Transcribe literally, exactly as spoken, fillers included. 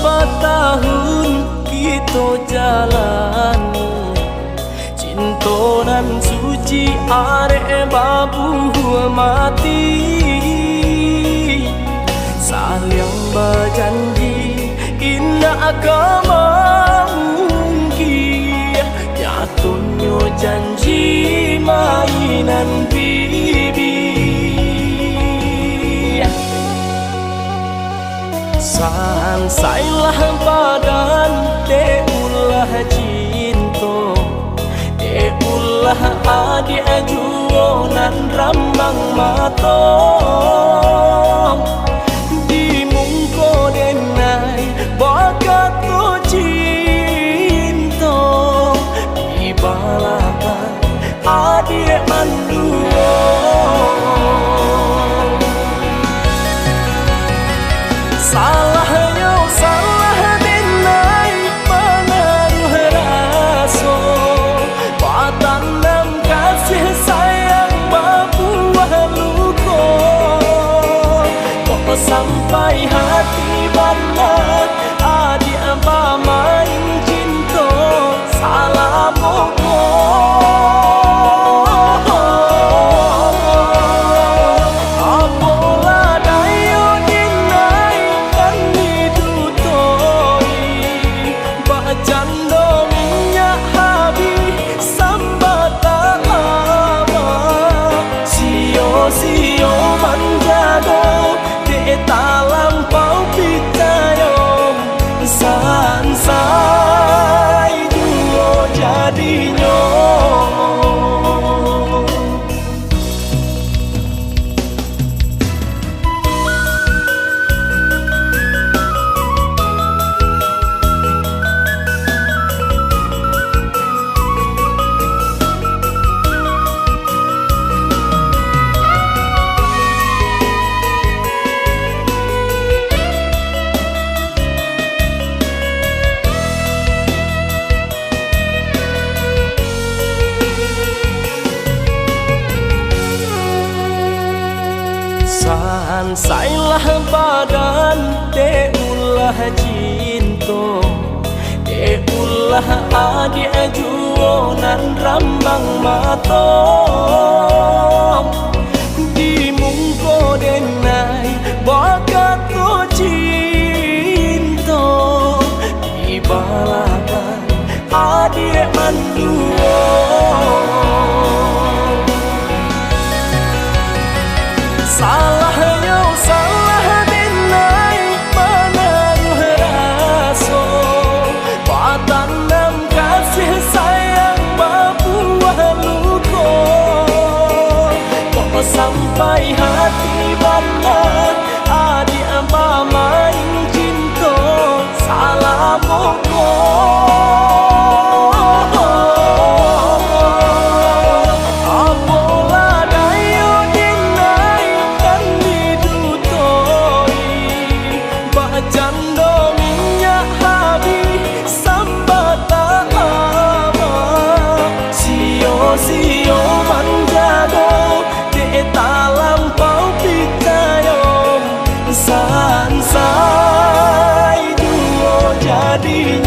Batahun kito jalani, cinto nan suci arek babuah mati. Saliang bajanji indak ka mamungkia, nyatonyo janji mainan bibia. Sansailah badan, dek ulah cinto, dek ulah adiak juo nan rambang mato. Di mungko denai bakato cinto, di balakang adiak manduo. Salahnyo salah denai manaruah raso, batanam kasih sayang babuah luko. Kok sampai hati bana, adiak bamain cinto salamo ko. Apolah dayo dinaikan di dutoi, bacando minyak habih sambatang lamo. Sio-sio manjago, dek talampau picayo, sansai juo jadinyo. Sansailah badan, dek ulah cinto, dek ulah adiak juo nan rambang mato. Di mungko denai bakato cinto, di balakang adiak manduo. Salahnyo salah denai manaruah raso, batanam kasih sayang babuah luko. Kok sampai hati bana, adiak bamain cinto salamo ko. Apolah dayo dinaikan di dutoi, bacando minyak habih sambatang lamo. Sio-sio manjago, dek talampau picayo, sansai juo jadinyo.